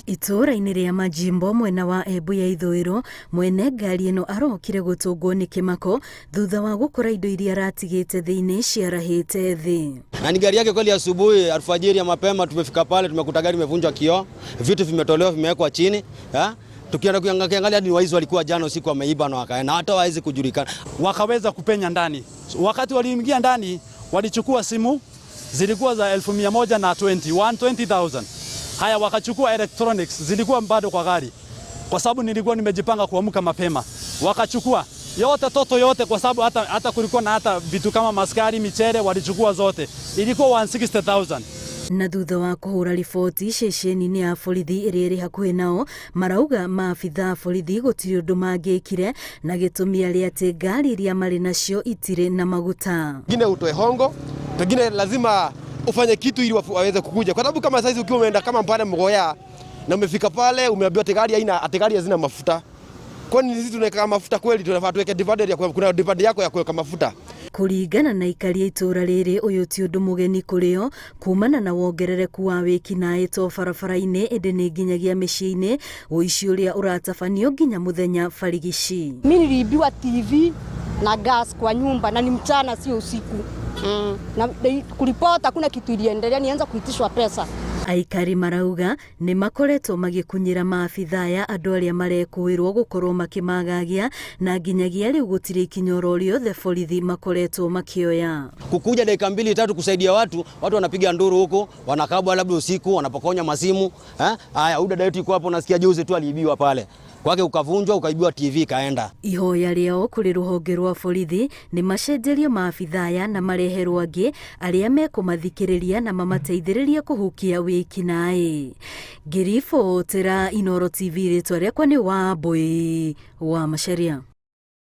Itũũra-inĩ rĩa Majimbo mwena wa Embu ya ithũĩro, mwene ngari ĩno arokire gũtũngwo nĩ kĩmako thutha wa gũkora indo iria aratigĩte thĩinĩ ciarahĩte thĩ. Na ni gari yake kweli. Asubuhi alfajiri ya mapema tumefika pale, tumekuta gari imevunjwa kioo, vitu vimetolewa vimewekwa chini ha? Tukienda kuangalia ni waizi walikuwa jana usiku wameiba na wakaenda, hata hawezi kujulikana. Wakaweza kupenya ndani. Wakati waliingia ndani, walichukua simu zilikuwa za 120,000, 120,000. Haya, wakachukua electronics zilikuwa bado kwa gari, kwa sababu nilikuwa nimejipanga kuamka mapema. Wakachukua yote toto yote, kwa sababu hata kulikuwa na hata vitu kama maskari, michele, walichukua zote, ilikuwa 160,000. Na thutha wa kũhũra riboti ceceni-inĩ ya borithi ĩrĩa ĩrĩ hakuhĩ nao, marauga maabitha a borithi gũtirĩ ũndũ mangĩkire na gĩtũmi arĩ atĩ ngari iria marĩ nacio itirĩ na maguta. Pengine utoe hongo, pengine lazima ufanye kitu ili waweze kukuja, kwa sababu kama saizi ukiwa umeenda kama pale Mgoya na umefika pale umeambiwa ati gari haina, ati gari hazina mafuta. Kwani sisi tunaweka mafuta kweli? Tunafaa tuweke divider ya kuna divider yako ya kuweka mafuta. Kũringana na aikari a itũũra rĩrĩ, ũyũ ti ũndũ mũgeni kũrĩ o kumana na wongerereku wa wĩkinaĩ to barabara-inĩ ĩndĩ nĩ nginyagia mĩciĩ-inĩ, ũici ũrĩa ũratabanio nginya mũthenya barigici. Mi niliibiwa TV na gas kwa nyumba na ni mchana, sio usiku. Na kuripota hakuna kitu iliendelea, nianza kuitishwa pesa. Aikari marauga nĩ makoretwo magĩkunyĩra maabitha aya andũ arĩa marekũĩrwo gũkorwo makĩmagagia na nginyagia rĩu gũtirĩ ikinya oro rĩothe borithi makoretwo makĩoya. Kukuja dakika mbili tatu kusaidia watu, watu wanapiga nduru huko, wanakabwa labda usiku, wanapokonya masimu eh. Haya, huyu dada yetu yuko hapo, nasikia juzi tu aliibiwa pale kwake, ukavunjwa ukaibiwa TV kaenda. Ihoya rĩao kũrĩ rũhonge rwa borithi nĩ macenjerio maabitha aya na mareherwo angĩ arĩa mekũmathikĩrĩria na mamateithĩrĩrie kũhukia wĩkinaĩ. Ngĩribotera Inooro TV, rĩtwa rĩakwa nĩ Wambui wa Macharia.